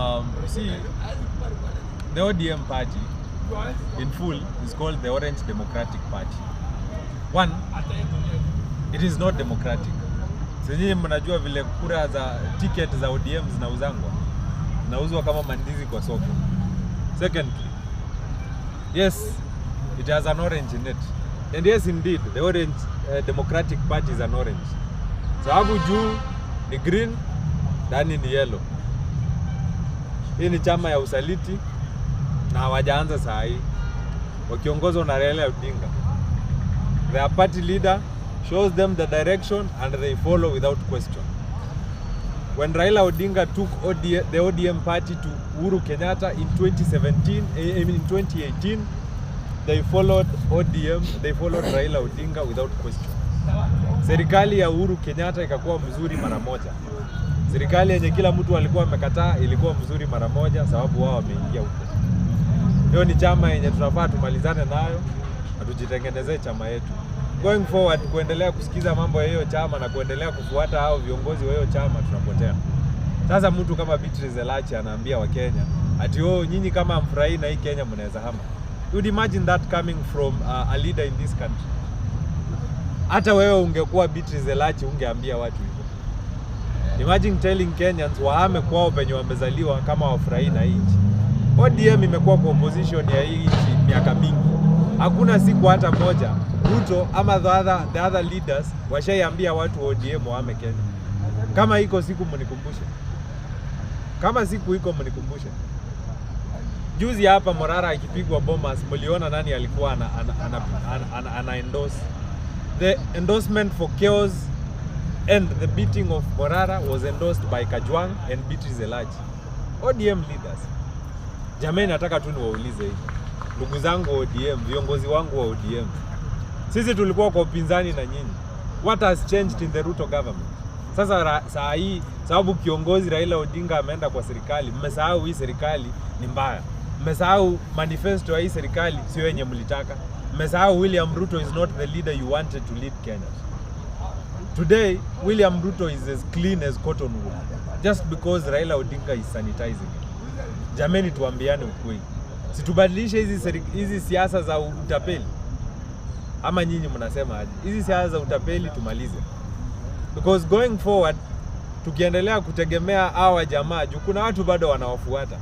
You see, the ODM party in full is called the Orange Democratic Party. One, it is not democratic. Si nyinyi mnajua vile kura za ticket za ODM zinauzangwa, zinauzwa kama mandizi kwa soko. Secondly, yes, it has an orange in it. And yes, indeed, the Orange Democratic Party is an orange. Sababu juu ni green, ndani ni yellow. Hii ni chama ya usaliti na hawajaanza saa hii, wakiongozwa na Raila Odinga. Their party leader shows them the direction and they follow without question. When Raila Odinga took the ODM party to Uhuru Kenyatta in 2017, in 2018, they followed ODM, they followed Raila Odinga without question. Serikali ya Uhuru Kenyatta ikakuwa mzuri mara moja. Serikali yenye kila mtu alikuwa amekataa ilikuwa mzuri mara moja, sababu wao wameingia huko. Hiyo ni chama yenye tunafaa tumalizane nayo na tujitengenezee chama yetu. Going forward, kuendelea kusikiza mambo ya hiyo chama na kuendelea kufuata hao viongozi wa hiyo chama, tunapotea. Sasa mtu kama Beatrice Elachi anaambia Wakenya ati, "Oh, nyinyi kama hamfurahii na hii Kenya mnaweza hama." You would imagine that coming from a leader in this country. Hata wewe ungekuwa Beatrice Elachi ungeambia watu hivyo? Imagine telling Kenyans wahame kwao penye wamezaliwa kama hawafurahii na hii nchi. ODM imekuwa kwa opposition ya hii nchi miaka mingi. Hakuna siku hata moja Ruto ama the other leaders washaiambia watu wa ODM wahame Kenya. Kama iko siku mnikumbushe. Kama siku iko mnikumbushe. Juzi hapa Morara akipigwa Bomas, mliona nani alikuwa ana endorse? The endorsement for chaos and the beating of Morara was endorsed by Kajwang and Beatrice Elachi, ODM leaders. Jamani, nataka tu niwaulize hivi, ndugu zangu wa ODM, viongozi wangu wa ODM, sisi tulikuwa kwa upinzani na nyinyi. What has changed in the Ruto government? Sasa saa hii sababu kiongozi Raila Odinga ameenda kwa serikali, mmesahau hii serikali ni mbaya. Mmesahau manifesto ya hii serikali sio yenye mlitaka. Mmesahau William Ruto is not the leader you wanted to lead Kenya. Today, William Ruto is as clean as cotton wool just because Raila Odinga is sanitizing it. Jameni, tuambiane ukweli, si tubadilishe hizi siasa za utapeli, ama nyinyi mnasema aje? Hizi siasa za utapeli tumalize, because going forward tukiendelea kutegemea hawa jamaa juu kuna watu bado wanawafuata.